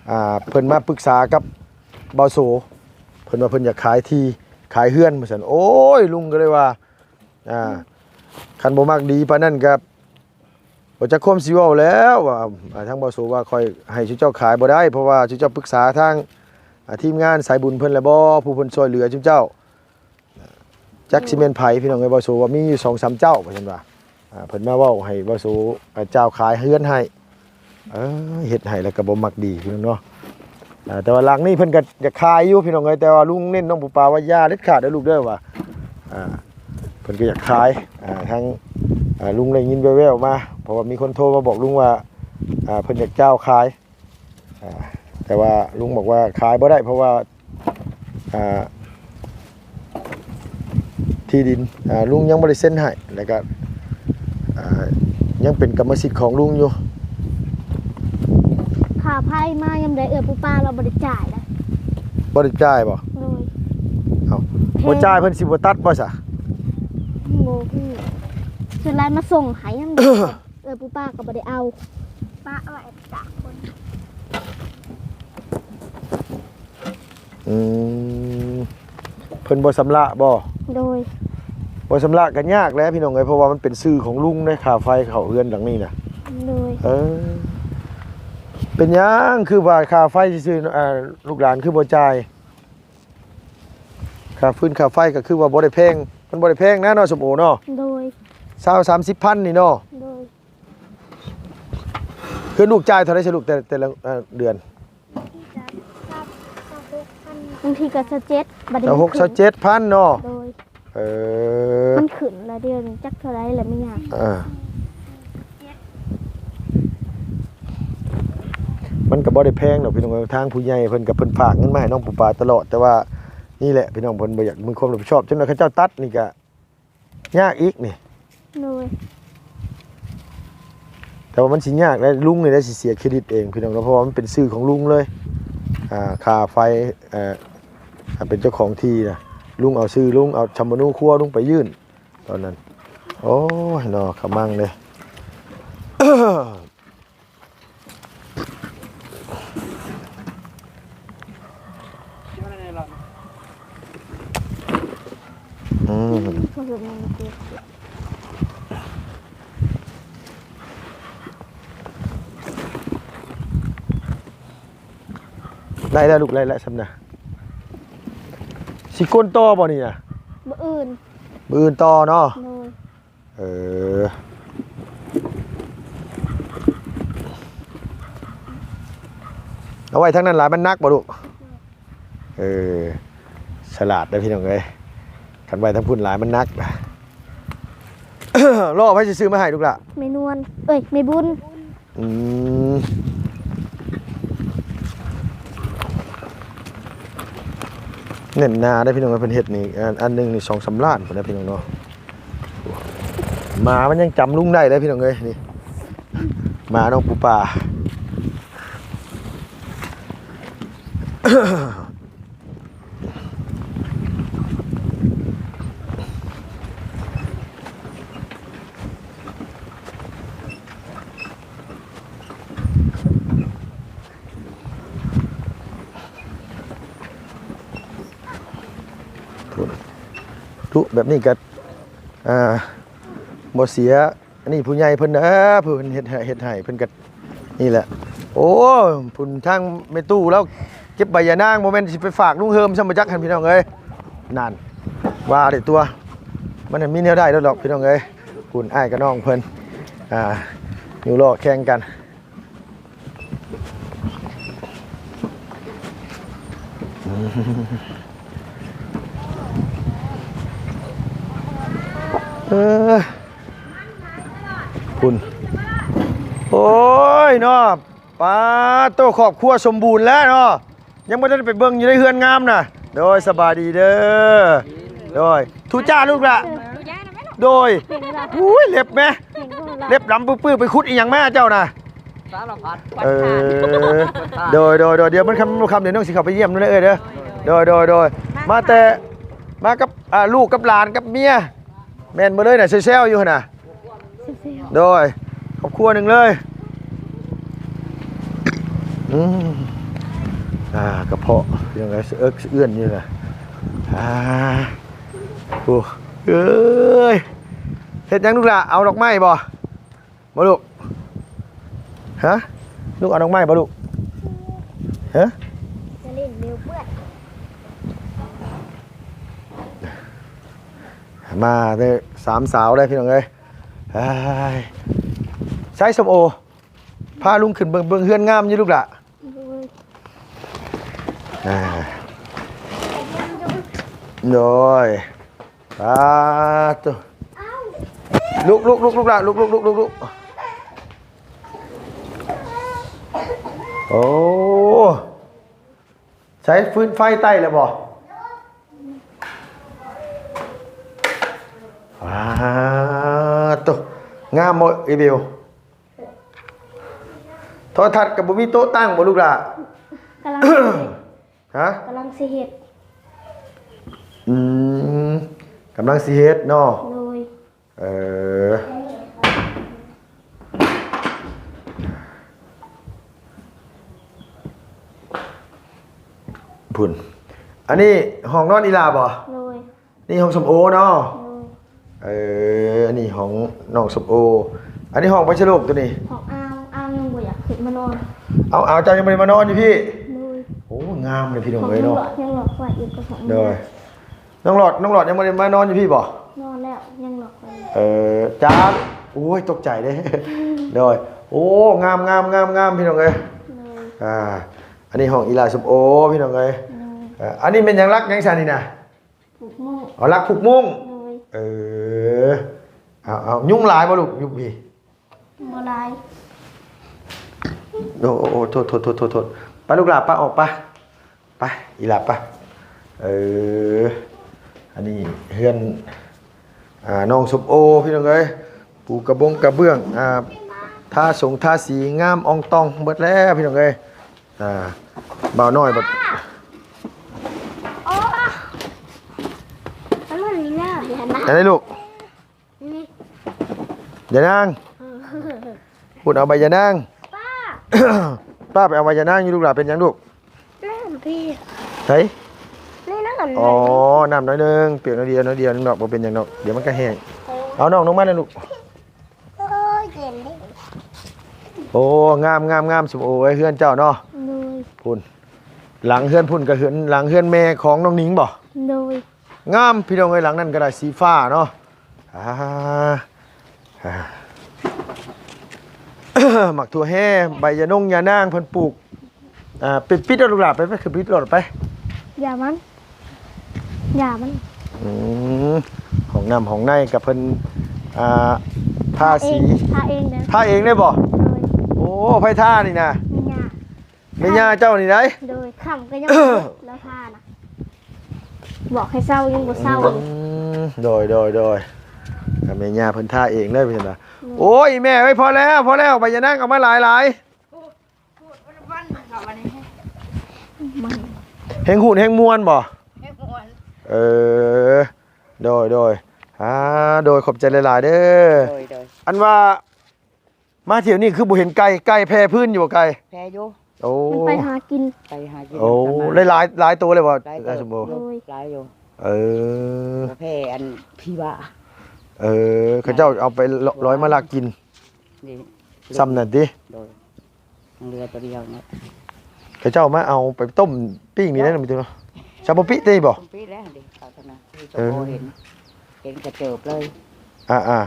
ອ່າ ເພິ່ນມາປຶກສາກັບເບົາໂຊ ເພິ່ນວ່າເພິ່ນຢາກຂາຍທີ່ຂາຍເຮືອນວ່າຊັ້ນ. ໂອ້ຍ ລຸງກໍເລີຍວ່າ ອ່າ ຄັນບໍ່ມັກດີປານນັ້ນກໍບໍ່ຈັກຄວາມຊິເວົ້າແລ້ວວ່າ ອ່າ ທາງເບົາໂສວ່າ ຂ້ອຍໃຫ້ຊຸມເຈົ້າຂາຍບໍ່ໄດ້ ເພາະວ່າຊຸມເຈົ້າປຶກສາທາງ ອ່າ ທີມງານສາຍບຸນເພິ່ນແລ້ວບໍ່ ຜູ້ເພິ່ນຊ່ວຍເຫຼືອຊຸມເຈົ້າ. ຈັກຊິແມ່ນໃຜພີ່ນ້ອງເອີຍ ເບົາໂສວ່າມີຢູ່ສອງສາມເຈົ້າວ່າຊັ້ນວ່າ ອ່າ ເພິ່ນມາເວົ້າໃຫ້ເບົາໂສ ອ່າ ເຈົ້າຂາຍເຮືອນໃຫ້. ເອີ ເຮັດໃຫ້ແລ້ວກໍບໍ່ມັກດີພີ່ນ້ອງເນາະ. ອ່າ ແຕ່ວ່າຫຼັງນີ້ເພິ່ນກໍຢາກຂາຍຢູ່ພີ່ນ້ອງເອີຍ ແຕ່ວ່າລຸງເນັ້ນນ້ອງປູປາວ່າຢ່າເດັດຂາດເດີລູກເດີວ່າ ອ່າ ເພິ່ນກໍຢາກຂາຍ. ອ່າ ທາງ ອ່າ ລຸງໄດ້ຍິນແວ່ວໆມາ ເພາະວ່າມີຄົນໂທມາບອກລຸງວ່າ ອ່າ ເພິ່ນຢາກເຈົ້າຂາຍ. ອ່າ ແຕ່ວ່າລຸງບອກວ່າຂາຍບໍ່ໄດ້ ເພາະວ່າ ອ່າ ທີ່ດິນ ອ່າ ລຸງຍັງບໍ່ໄດ້ເຊັນໃຫ້ ແລ້ວກໍ ອ່າ ຍັງເປັນກຳມະສິດຂອງລຸງຢູ່. ຄ່າໄຟມາຍາມໃດເອື້ອຍປູປາລາວບໍ່ໄດ້ຈ່າຍເດ້. ບໍ່ໄດ້ຈ່າຍບໍ່? ໂດຍ. ເອົ້າ ບໍ່ຈ່າຍເພິ່ນຊິບໍ່ຕັດບໍ່ຊະ? ບໍ່ຮູ້ ສ່ວນຫຼາຍມາສົ່ງໃຫ້ນຳ. ເອື້ອຍປູປາກໍບໍ່ໄດ້ເອົາ ປະໄວ້ຕາກຄົນ. ອືມ ເພິ່ນບໍ່ຊຳລະບໍ່? ໂດຍ ບໍ່ຊຳລະກໍຍາກແຫຼະພີ່ນ້ອງເອີຍ ເພາະວ່າມັນເປັນຊື່ຂອງລຸງເດ້ ຄ່າໄຟເຂົ້າເຮືອນຫຼັງນີ້ນະ. ໂດຍ ເອີ ເປັນຫຍັງຄືວ່າຄ່າໄຟຊື່ໆ ອ່າ ລູກຫຼານຄືບໍ່ຈ່າຍ? ຄ່າຟືນຄ່າໄຟກໍຄືວ່າບໍ່ໄດ້ແພງ ມັນບໍ່ໄດ້ແພງນະເນາະ ສົມໂອເນາະ. ໂດຍ ຊາວສາມສິບພັນນີ້ເນາະ. ໂດຍ ເຮືອນລູກຈ່າຍເທົ່າໃດຊະລູກ ແຕ່ ແຕ່ລະ ເອີ ເດືອນ? ບາງທີກໍຊາວເຈັດ ບາດນີ້ ຊາວຫົກ ຊາວເຈັດພັນເນາະ. ໂດຍ ເອີ ມັນຂຶ້ນລະ ດຽວນີ້ຈັກເທົ່າໃດລະແມ່ຍ່າ. ເອີ ມັນກໍບໍ່ໄດ້ແພງດອກພີ່ນ້ອງເອີຍ ທາງຜູ້ໃຫຍ່ເພິ່ນກໍເພິ່ນຝາກເງິນມາໃຫ້ນ້ອງປູປາຕະຫຼອດ ແຕ່ວ່ານີ້ແຫຼະພີ່ນ້ອງ ເພິ່ນບໍ່ຢາກມີຄວາມຮັບຜິດຊອບ ຈົນວ່າເຂົາເຈົ້າຕັດນີ້ກໍ ຍາກອີກນີ້. ໂດຍ ແຕ່ວ່າມັນຊິຍາກແຫຼະ ລຸງນີ້ແຫຼະຊິເສຍເຄຣດິດເອງພີ່ນ້ອງເນາະ ເພາະວ່າມັນເປັນຊື່ຂອງລຸງເລີຍ. ອ່າ ຄ່າໄຟ ເອີ ເປັນເຈົ້າຂອງທີ່ນະ ລຸງເອົາຊື່ ລຸງເອົາສຳມະໂນຄົວລຸງໄປຍື່ນຕອນນັ້ນ. ໂອ້ຍເນາະ ຂະມັງເດ້. ອືມ ໄດ້ແລ້ວລູກ ໄດ້ແລ້ວ ຊ່ຳນະ. ຊິກົ້ນຕໍ່ບໍ່ນີ້ນະ? ມື້ອື່ນ ມື້ອື່ນຕໍ່ເນາະ. ໂດຍ ເອີ ເອົາໄວ້ທາງນັ້ນຫຼາຍມັນໜັກບໍ່ລູກ? ເອີ ສະຫຼາດເດີພີ່ນ້ອງເອີຍ ຄັນໄວ້ທາງພຸ້ນຫຼາຍມັນໜັກ. ລໍ້ໃຜຊິຊື້ມາໃຫ້ລູກຫຼ້າ? ແມ່ນວນ ເອີຍ ແມ່ບຸນ. ອືມ ແໜ້ນໜາເດ້ພີ່ນ້ອງເອີຍ ເພິ່ນເຮັດນີ້ ອັນ ອັນໜຶ່ງນີ້ສອງສາມລ້ານພຸ້ນນະພີ່ນ້ອງເນາະ. ໝາມັນຍັງຈຳລຸງໄດ້ເດ້ພີ່ນ້ອງເອີຍ ນີ້ ໝານ້ອງປູປາ. ທຸ ແບບນີ້ກໍ ອ່າ ບໍ່ເສຍ ອັນນີ້ຜູ້ໃຫຍ່ເພິ່ນເດີ ເພິ່ນເຮັດໃຫ້ ເຮັດໃຫ້ເພິ່ນກໍນີ້ແຫຼະ. ໂອ້ ພຸ້ນທາງແມ່ຕູ້ລາວເກັບໃບຢານາງ ບໍ່ແມ່ນຊິໄປຝາກລຸງເຮີມຊ້ຳບໍ່ຈັກຫັ້ນພີ່ນ້ອງເອີຍ. ນັ້ນ ວ່າໄດ້ຕົວະ ມັນມີແນວໃດດອກພີ່ນ້ອງເອີຍ. ພຸ້ນອ້າຍກັບນ້ອງເພິ່ນ ອ່າ ຢູ່ລໍ້ແຂ່ງກັນ. ເອີ ພຸ້ນ ໂອ້ຍເນາະ ປາໂຕ ຄອບຄົວສົມບູນແລ້ວເນາະ. ຍັງບໍ່ທັນໄດ້ໄປເບິ່ງຢູ່ໃນເຮືອນງາມນະ. ໂດຍ ສະບາຍດີເດີ. ໂດຍ ທຸຈ້າລູກຫຼ້າ. ໂດຍ ອຸ້ຍ ເລັບແມະ ເລັບດຳປຶ້ບໆ ໄປຂຸດອີ່ຫຍັງມາເຈົ້ານະ? ສາລະພັດ. ເອີ ໂດຍ ໂດຍ ໂດຍ ດຽວມັນຄ່ຳ ຄ່ຳ ດຽວນ້ອງຊິເຂົ້າໄປຢ້ຽມນຳເອື້ອຍເດີ. ໂດຍ ໂດຍ ໂດຍ ມາແຕ່ ມາກັບ ອ່າ ລູກກັບຫຼານກັບເມຍ. ແມ່ນໝົດເລີຍນະ ແຊວໆຢູ່ຫັ້ນນະ. ໂດຍ ຄອບຄົວໜຶ່ງເລີຍ. ອືມ ອ່າ ກະເພາະຍັງໄງ ສະເອິກສະເອື້ອນຢູ່ນະ. ອ່າ ໂອ້ ເອີຍ ເຮັດຫຍັງລູກຫຼ້າ? ເອົາດອກໄມ້ບໍ່? ບໍ່ລູກ? ຮະ ລູກເອົາດອກໄມ້ບໍ່ລູກ? ຮະ ຈະຫຼິ້ນເນວເປື້ອນ. ມາເດີ ສາມສາວເດີພີ່ນ້ອງເອີຍ. ອ້າຍ ໃສສົມໂອ ພາລຸງຂຶ້ນເບິ່ງ ເບິ່ງເຮືອນງາມຢູ່ລູກຫຼ້າ. ໂດຍ ອ່າ ໂດຍ ສາທຸ. ລຸກ ລຸກ ລຸກ ລຸກຫຼ້າ ລຸກ ລຸກ ລຸກ ລຸກ ລຸກ. ໂອ້ ໃຊ້ຟືນໄຟໄຕ້ແລ້ວບໍ່? ວ້າໂຕ ງາມບໍ່ອີເບວ? ໂທລະທັດກໍບໍ່ມີໂຕະຕັ້ງບໍ່ລູກຫຼ້າ? ກຳລັງ ຮະ? ກຳລັງຊິເຮັດ. ອືມ ກຳລັງຊິເຮັດເນາະ. ໂດຍ. ເອີ ພຸ້ນ ອັນນີ້ຫ້ອງນອນອີ່ຫຼ້າບໍ່? ໂດຍ. ນີ້ຫ້ອງສົມໂອເນາະ? ໂດຍ. ເອີ ອັນນີ້ຫ້ອງນ້ອງສົມໂອ. ອັນນີ້ຫ້ອງໃຜຊະລູກໂຕນີ້? ຂອງອາວ. ອາວຍັງບໍ່ຢາກຂຶ້ນມານອນ. ເອົາ ອາວ ເຈົ້າຍັງບໍ່ໄດ້ມານອນຢູ່ພີ້? ໂດຍ. ໂອ້ ງາມເລີຍພີ່ນ້ອງເອີຍເນາະ. ຍັງລັອກໄວ້ອີກກໍຂອງ ໂດຍ. ນ້ອງຫຼອດ ນ້ອງຫຼອດຍັງບໍ່ໄດ້ມານອນຢູ່ພີ້ບໍ່? ນອນແລ້ວ ຍັງລັອກໄວ້. ເອີ ຈ້າ ໂອ້ຍ ຕົກໃຈເດ້. ໂດຍ. ໂອ້ ງາມໆໆໆ ພີ່ນ້ອງເອີຍ. ໂດຍ. ອ່າ ອັນນີ້ຫ້ອງອີ່ຫຼ້າສົມໂອ ພີ່ນ້ອງເອີຍ. ໂດຍ. ເອີ ອັນນີ້ແມ່ນຫຍັງ ຫຼັກຫຍັງຊະນີ້ນະ? ຜູກມຸ້ງ. ອໍ ຫຼັກຜູກມຸ້ງ. ໂດຍ. ເອີ ເອົາໆ ຍຸງຫຼາຍບໍ່ລູກ ຢູ່ພີ້? ບໍ່ຫຼາຍ. ໂອ້ ໂອ້ ໂອ້ ໂທດໆໆໆ ໄປລູກຫຼ້າ ໄປອອກໄປ ໄປອີ່ຫຼ້າໄປ. ເອີ ອັນນີ້ເຮືອນ ອ່າ ນ້ອງສົມໂອ ພີ່ນ້ອງເອີຍ. ປູກະບົງກະເບື້ອງ ອ່າ ທາສົງທາສີງາມອ່ອງຕ່ອງເບິດແລ້ວ ພີ່ນ້ອງເອີຍ. ອ່າ ບ່າວນ້ອຍບັດ ໂອ້ ມັນມີແນວ ອັນໃດລູກ? ນີ້ ຢານາງ ເອີ ພຸ້ນເອົາໃບຢານາງ. ປ້າ ປ້າໄປເອົາໃບຢານາງຢູ່ລູກຫຼ້າ. ເປັນຫຍັງລູກ? ນ້ຳພີ້ ໃສ? ນີ້ນ້ຳ ອໍ ນ້ຳໜ້ອຍໜຶ່ງ ປຽກໜ້ອຍດຽວ ໜ້ອຍດຽວໜຶ່ງດອກ ບໍ່ເປັນຫຍັງດອກ ດຽວມັນກໍແຫ້ງ. ເອົານ້ອງລົງມາແດ່ລູກ. ໂອ້ຍ ເຢັນເດ້. ໂອ້ ງາມໆໆ ສົມໂອເອີຍ ເຮືອນເຈົ້າເນາະ. ໂດຍ. ພຸ້ນ ຫຼັງເຮືອນພຸ້ນກໍເຮືອນ ຫຼັງເຮືອນແມ່ຂອງນ້ອງໜິງບໍ່? ໂດຍ. ງາມພີ່ນ້ອງເອີຍ ຫຼັງນັ້ນກໍໄດ້ສີຟ້າເນາະ. ອ່າ ອ່າ ໝາກຖົ່ວແຮ່ ໃບຢານົງຢານາງເພິ່ນປູກ. ອ່າ ປິດ ປິດລົດລູກຫຼ້າ ໄປ ໄປ ຄືປິດລົດໄປ. ຢ່າມັນ ຢ່າມັນ. ອືມ ຫ້ອງນ້ຳຫ້ອງໃນກໍເພິ່ນ ອ່າ ທາສີ ທາເອງ ທາເອງເດີ ທາເອງໄດ້ບໍ່? ໂດຍ. ໂອ້ ໃຜທານີ້ນະ? ແມ່ຍ່າ ແມ່ຍ່າເຈົ້ານີ້ໃດ໋. ໂດຍ. ຄ່ຳກໍຍັງບໍ່ເບິດ ລາວທານະ ບອກໃຫ້ເຊົາຍັງບໍ່ເຊົາ. ອືມ ໂດຍ ໂດຍ ໂດຍ. ແມ່ຍ່າເພິ່ນທາເອງເລີຍ ເພິ່ນວ່າ. ໂດຍ. ໂອ້ຍ ແມ່ເອີຍ ພໍແລ້ວ ພໍແລ້ວ ໃບຢານາງເອົາມາຫຼາຍໆ. ແຮງຫູດແຮງມ່ວນບໍ່? ແຮງມ່ວນ. ເອີ ໂດຍ ໂດຍ. ອ່າ ໂດຍ ຂອບໃຈຫຼາຍໆເດີ. ໂດຍ ໂດຍ. ອັນວ່າມາທ່ຽວນີ້ຄືບໍ່ເຫັນໄກ່ ໄກ່ແຜ່ພື້ນຢູ່ບໍ່ໄກ່? ແຜ່ຢູ່. ໂອ້ ມັນໄປຫາກິນ ໄປຫາກິນ. ໂອ້ ນຳກັນມາ. ຫຼາຍ ຫຼາຍ ຫຼາຍໂຕເລີຍບໍ່? ຫຼາຍໂຕ ອາ ສົມໂອ. ໂດຍ. ຫຼາຍຢູ່. ເອີ ແຜ່ອັນພີວາ. ເອີ ເຂົາເຈົ້າເອົາໄປລ- ລອຍມາລັກກິນ. ນີ້ ຊ່ຳນັ້ນຕິ? ໂດຍ. ຍັງເຫຼືອຕົວດຽວນີ້ ເຂົາເຈົ້າມາເອົາໄປຕົ້ມປີ້ງນີ້ແຫຼະ ມີແຕ່ເນາະ. ຊາໂປປິຕິບໍ່? ຕົ້ມປີ້ແລ້ວເດ້ ເຂົາທຳນະ ມີແຕ່ ເອີ ພໍເຫັນ ເຫັນກະເຈີບເລີຍ. ອ່າ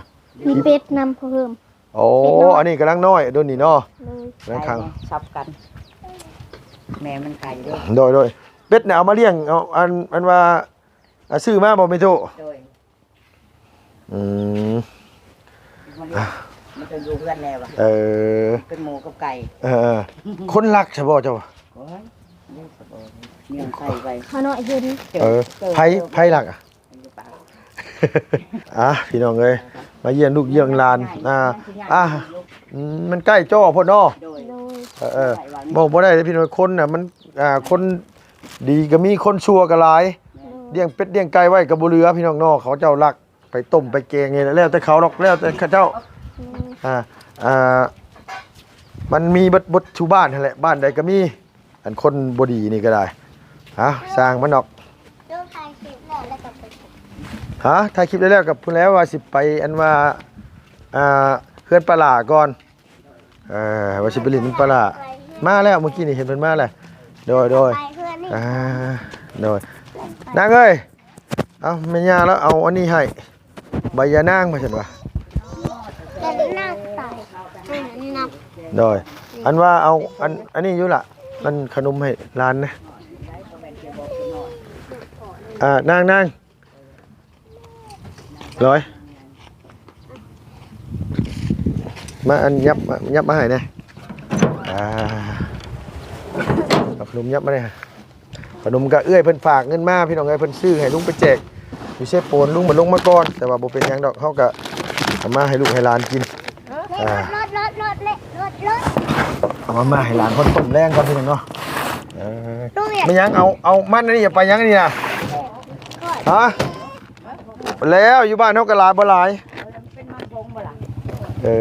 ໆ ມີເປັດນຳ ພໍ່ເພີ່ມ. ໂອ້ ເປັດນ້ອຍ ອັນນີ້ກຳລັງນ້ອຍ ໂດນນີ້ເນາະ. ໂດຍ. ກຳລັງຄັງ ສັບກັນ ແມ່ມັນໄຂ່ເດ້. ໂດຍໆ. ເປັດນະເອົາມາລ້ຽງ ເອົາ ອັນ ອັນວ່າ ອ່າ ຊື້ມາບໍ່ແມ່ຕູ້? ໂດຍ. ອືມ ມັນ ມັນຈະຢູ່ເຮືອນແລ້ວ. ເອີ ເປັນໝູກັບໄກ່. ເອີ ຄົນລັກຊະບໍ່ເຈົ້າ? ໂອ້ຍ ນີ້ຊະບໍ່ ນີ້ໃສ່ໄວ້ ຂ້ານ້ອຍເຫັນ. ເອີ ໃຜ ໃຜລັກອະ? ອ່າ ພີ່ນ້ອງເອີຍ ມາຢ້ຽມລູກຢ້ຽມຫຼານ. ອ່າ ອ່າ ອືມ ມັນໃກ້ຈໍ້ໂພດເນາະ. ໂດຍ. ເອີ ເອີ ບໍ່ ບໍ່ໄດ້ເດ້ພີ່ນ້ອງ ຄົນນະມັນ ອ່າ ຄົນດີກໍມີ ຄົນຊົ່ວກໍຫຼາຍ. ໂດຍ. ລ້ຽງເປັດລ້ຽງໄກ່ໄວ້ກໍບໍ່ເຫຼືອ ພີ່ນ້ອງເນາະ ເຂົາເຈົ້າລັກ ໄປຕົ້ມໄປແກງນີ້ແຫຼະ ແລ້ວແຕ່ເຂົາດອກ ແລ້ວແຕ່ເຂົາເຈົ້າ. ອືມ ອ່າ ອ່າ ມັນມີເບິດ ເບິດທຸກບ້ານຫັ້ນແຫຼະ ບ້ານໃດກໍມີ ອັນຄົນບໍ່ດີນີ້ກໍໄດ້. ເອົາ ຊ່າງມັນດອກ. ຖ່າຍຄລິບແລ້ວ ແລ້ວກໍໄປ. ຮະ? ຖ່າຍຄລິບແລ້ວ ແລ້ວກໍພຸ້ນແຫຼະ ວ່າຊິໄປ ອັນວ່າ ອ່າ ເຮືອນປາຫຼ້າກ່ອນ. ເອີ ວ່າຊິໄປຫຼິ້ນນຳປາຫຼ້າ. ມາແລ້ວ ເມື່ອກີ້ນີ້ເຫັນເພິ່ນມາແລ້ວ. ໂດຍ ໂດຍ. ອ່າ ໂດຍ. ນາງເອີຍ ເອົາ ແມ່ຍ່າລາວເອົາອັນນີ້ໃຫ້ ໃບຢານາງວ່າຊັ້ນວ່າ. ຢານາງຕາຍ. ໂດຍ. ອັນວ່າເອົາ ອັນ ອັນນີ້ຢູ່ລະ ອັນຂະໜົມໃຫ້ຫຼານນະ. ອ່າ ນາງ ນາງ ລອຍ ມາ ອັນ ຫຍັບ ຫຍັບມາໃຫ້ແດ່. ອ່າ ເອົາຂະໜົມຫຍັບມາແດ່. ຂະໜົມກະເອື້ອຍເພິ່ນຝາກເງິນມາ ພີ່ນ້ອງເອີຍ ເພິ່ນຊື້ໃຫ້ລຸງໄປແຈກຢູ່ເຊໂປນ ລຸງບໍ່ລົງມາກ່ອນ ແຕ່ວ່າບໍ່ເປັນຫຍັງດອກ ເຮົາກະເອົາມາໃຫ້ລູກໃຫ້ຫຼານກິນ. ອ່າ ເອົາມາ ມາໃຫ້ຫຼານເພິ່ນຕົ້ມແລງກ່ອນ ພີ່ນ້ອງເນາະ. ເອີ ແມ່ນຫຍັງ ເອົາ ເອົາມັນອັນນີ້ໄປຫຍັງອັນນີ້ນະ? ຮະ? ແລ້ວຢູ່ບ້ານເຮົາກໍຫຼາຍບໍ່ຫຼາຍ. ເອີ ເປັນມັນຜົງບໍ່ລະ? ເອີ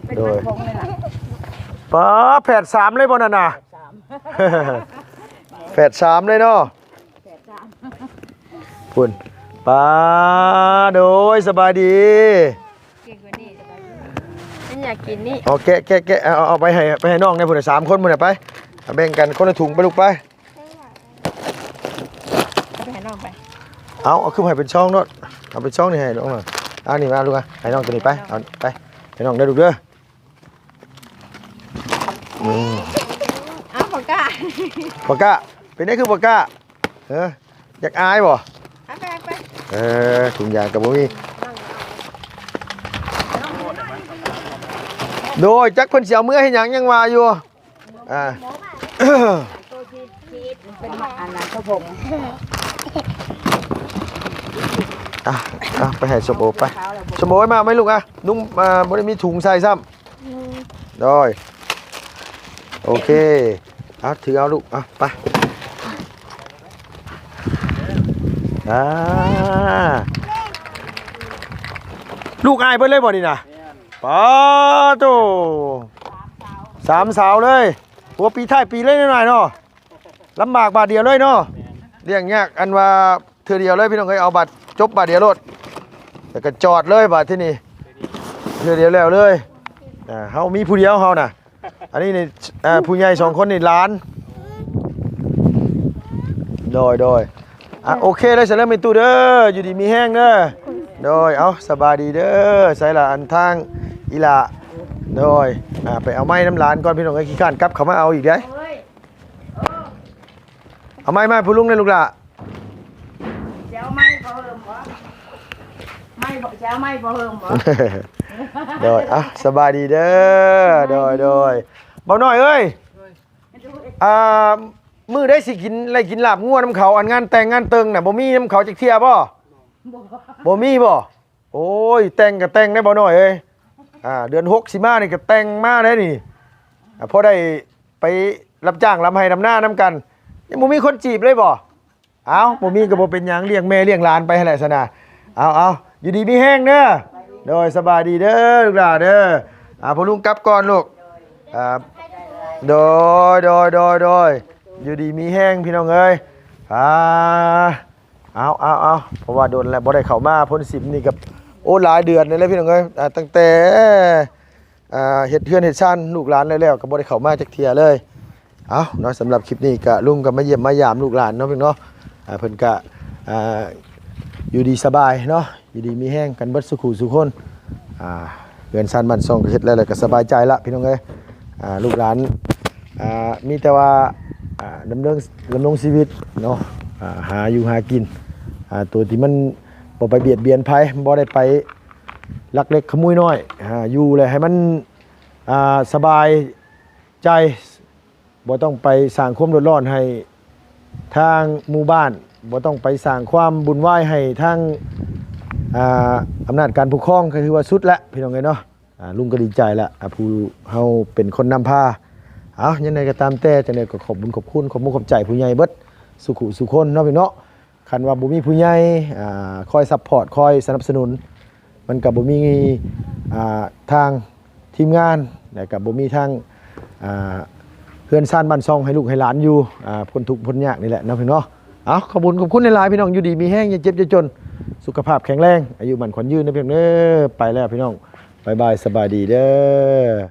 ເປັນມັນຜົງເລີຍລະ. ໂດຍ. ປ້າ ແຝດສາມເລີຍບໍ່ນັ້ນນະ? ສາມ ແຝດສາມເລີຍເນາະ. ພຸ້ນ ປາ ໂດຍ ສະບາຍດີ ເກັ່ງກວ່ານີ້ ມັນຢາກກິນນີ້ ເອົາແກະ ແກະ ແກະ ເອົາ ເອົາໄປໃຫ້ ໄປໃຫ້ນ້ອງແດ່ພຸ້ນນະ ສາມຄົນພຸ້ນນະ ໄປ ເອົາແບ່ງກັນຄົນລະຖົງໄປລູກໄປ ເອົາໄປໃຫ້ນ້ອງໄປ ເອົາ ເອົາຄືໃຫ້ເປັນຊອງໂລດ ເອົາເປັນຊອງນີ້ໃຫ້ນ້ອງໜ່ອຍ ເອົານີ້ມາລູກ ໃຫ້ນ້ອງໂຕນີ້ໄປ ເອົາໄປ ໃຫ້ນ້ອງເດີລູກເດີ. ອືມ ອ້າວ ບໍ່ກ້າ ບໍ່ກ້າ ເປັນໄດຄືບໍ່ກ້າ ເອີ ຢາກອາຍບໍ່ ເອົາໄປ ເອົາໄປ ເອີ ຖົງຢາງກໍບໍ່ມີ ໂດຍ ຈັກເພິ່ນຊິເອົາເມືອເຮັດຫຍັງ ຍັງວ່າຢູ່ ອ່າ ເປັນອັນນັ້ນ ສົມໂອ ອ່ະ ອ່ະ ໄປໃຫ້ສົມໂອໄປ ສົມໂອ ມາໄໝລູກ ອ່ະ ນຸ່ງ ອ່າ ບໍ່ໄດ້ມີຖົງໃສ່ຊ້ຳ ອືມ ໂດຍ ໂອເຄ ເອົາ ຖືເອົາລູກ ເອົາ ໄປ ອ່າ ລູກອ້າຍເບິດເລີຍບໍ່ນີ້ນະ ປາໂຕ ສາມສາວເລີຍ ຫົວປີທ້າຍປີເລີຍ ນ້ອຍໆເນາະ ລຳບາກບາດດຽວເລີຍເນາະ ລ້ຽງຍາກ ອັນວ່າ ເທື່ອດຽວເລີຍພີ່ນ້ອງເອີຍ ເອົາບາດ ຈົບບາດດຽວໂລດ ແລ້ວກໍຈອດເລີຍບາດທີນີ້ ເທື່ອດຽວແລ້ວເລີຍ ອ່າ ເຮົາມີຜູ້ດຽວເຮົານະ ອັນນີ້ນີ້ ອ່າ ຜູ້ໃຫຍ່ສອງຄົນນີ້ຫຼານ ໂດຍ ໂດຍ ອ່ະ ໂອເຄເລີຍ ສະເລີມແມ່ຕູ້ເດີ ຢູ່ດີມີແຮງເດີ ໂດຍ ເອົາ ສະບາຍດີເດີ ໃສລະ ອັນທາງອີ່ຫຼ້າ ໂດຍ ອ່າ ໄປເອົາໄມ້ນຳຫຼານກ່ອນ ພີ່ນ້ອງເອີຍ ຂີ້ຄ້ານກັບເຂົ້າມາເອົາອີກເດ້ ເອົາໄມ້ມາໃຫ້ພໍ່ລຸງແດ່ລູກຫຼ້າ ຊິເອົາໄມ້ບໍ່ເຮີ້ມບໍ່ ໄມ້ບໍ່ ຊິເອົາໄມ້ບໍ່ເຮີ້ມບໍ່ ໂດຍ ອ່ະ ສະບາຍດີເດີ ໂດຍ ໂດຍ ເບົານ້ອຍເອີຍ ອ່າ ມື້ໃດຊິກິນ ໄດ້ກິນລາບງົວນຳເຂົາ ອັນງານແຕ່ງງານເຕີງນະ ບໍ່ມີນຳເຂົາຈັກເທື່ອບໍ່ ບໍ່ ບໍ່ມີບໍ່ ໂອ້ຍ ແຕ່ງກໍແຕ່ງໄດ້ບໍ່ນ້ອຍເອີຍ ອ່າ ເດືອນຫົກຊິມານີ້ກໍແຕ່ງມາໄດ້ນີ້ ອ່າ ພໍໄດ້ໄປຮັບຈ້າງລຳໄຮ່ລຳນານຳກັນ ຍັງບໍ່ມີຄົນຈີບເລີຍບໍ່ ເອົ້າ ບໍ່ມີກໍບໍ່ເປັນຫຍັງ ລ້ຽງແມ່ລ້ຽງຫຼານໄປຫັ້ນແຫຼະຊັ້ນນະ ເອົາ ເອົາ ຢູ່ດີມີແຮງເດີ ໂດຍ ສະບາຍດີເດີ ລູກຫຼ້າເດີ ອ່າ ພໍ່ລຸງກັບກ່ອນລູກ ອ່າ ໂດຍ ໂດຍ ໂດຍ ໂດຍ ຢູ່ດີມີແຮງພີ່ນ້ອງເອີຍ ອ່າ ເອົາ ເອົາ ເອົາ ເພາະວ່າດົນແລ້ວບໍ່ໄດ້ເຂົ້າມາ ພົ້ນສິມນີ້ກໍ ໂອ້ ຫຼາຍເດືອນແລ້ວພີ່ນ້ອງເອີຍ ອ່າ ຕັ້ງແຕ່ ອ່າ ເຮັດເຮືອນເຮັດຊານລູກຫຼານແລ້ວໆ ກໍບໍ່ໄດ້ເຂົ້າມາຈັກເທື່ອເລີຍ ເອົາເນາະ ສຳລັບຄລິບນີ້ກໍລຸງກໍມາຢ້ຽມມາຢາມລູກຫຼານເນາະ ພີ່ນ້ອງເນາະ ອ່າ ເພິ່ນກໍ ອ່າ ຢູ່ດີສະບາຍເນາະ ຢູ່ດີມີແຮງກັນເບິດສູ່ຄູ່ສູ່ຄົນ ອ່າ ເຮືອນຊານບ້ານຊ່ອງກໍເຮັດແລ້ວ ແລ້ວກໍສະບາຍໃຈລະພີ່ນ້ອງເອີຍ ອ່າ ລູກຫຼານ ອ່າ ມີແຕ່ວ່າ ອ່າ ດຳເນີນ ດຳລົງຊີວິດເນາະ ອ່າ ຫາຢູ່ຫາກິນ ອ່າ ໂຕທີ່ມັນບໍ່ໄປບຽດບຽນໃຜ ບໍ່ໄດ້ໄປລັກເລັກຂະໂມຍນ້ອຍ ອ່າ ຢູ່ແລ້ວໃຫ້ມັນ ອ່າ ສະບາຍໃຈ ບໍ່ຕ້ອງໄປສ້າງຄວາມເດືອດຮ້ອນໃຫ້ທາງໝູ່ບ້ານ ບໍ່ຕ້ອງໄປສ້າງຄວາມວຸ່ນວາຍໃຫ້ທາງ ອ່າ ອຳນາດການປົກຄອງ ກໍຖືວ່າສຸດແລ້ວ ພີ່ນ້ອງເອີຍເນາະ ອ່າ ລຸງກໍດີໃຈແລ້ວ ອ່າ ຜູ້ເຮົາເປັນຄົນນຳພາ ເອົາ ຈັ່ງໃດກໍຕາມແຕ່ ຈັ່ງໃດກໍຂອບບຸນຂອບຄຸນ ຂອບມຸກຂອບໃຈຜູ້ໃຫຍ່ເບິດສູ່ຄູ່ສູ່ຄົນເນາະ ພີ່ນ້ອງເນາະ ຄັນວ່າບໍ່ມີຜູ້ໃຫຍ່ ອ່າ ຄອຍຊັບພອດ ຄອຍສະໜັບສະໜູນ ມັນກໍບໍ່ມີ ອ່າ ທາງທີມງານ ແລ້ວກໍບໍ່ມີທາງ ອ່າ ເຮືອນຊານບ້ານຊ່ອງໃຫ້ລູກໃຫ້ຫຼານຢູ່ ອ່າ ພົ້ນທຸກພົ້ນຍາກນີ້ແຫຼະເນາະ ພີ່ນ້ອງເນາະ ເອົາ ຂອບຄຸນຂອບຄຸນຫຼາຍໆ ພີ່ນ້ອງ ຢູ່ດີມີແຮງ ຢ່າເຈັບຢ່າຈົນ ສຸຂະພາບແຂງແຮງ ອາຍຸໝັ້ນຂວັນຍືນເນາະ ພີ່ນ້ອງເດີ ໄປແລ້ວພີ່ນ້ອງ ບາຍບາຍ ສະບາຍດີເດີ.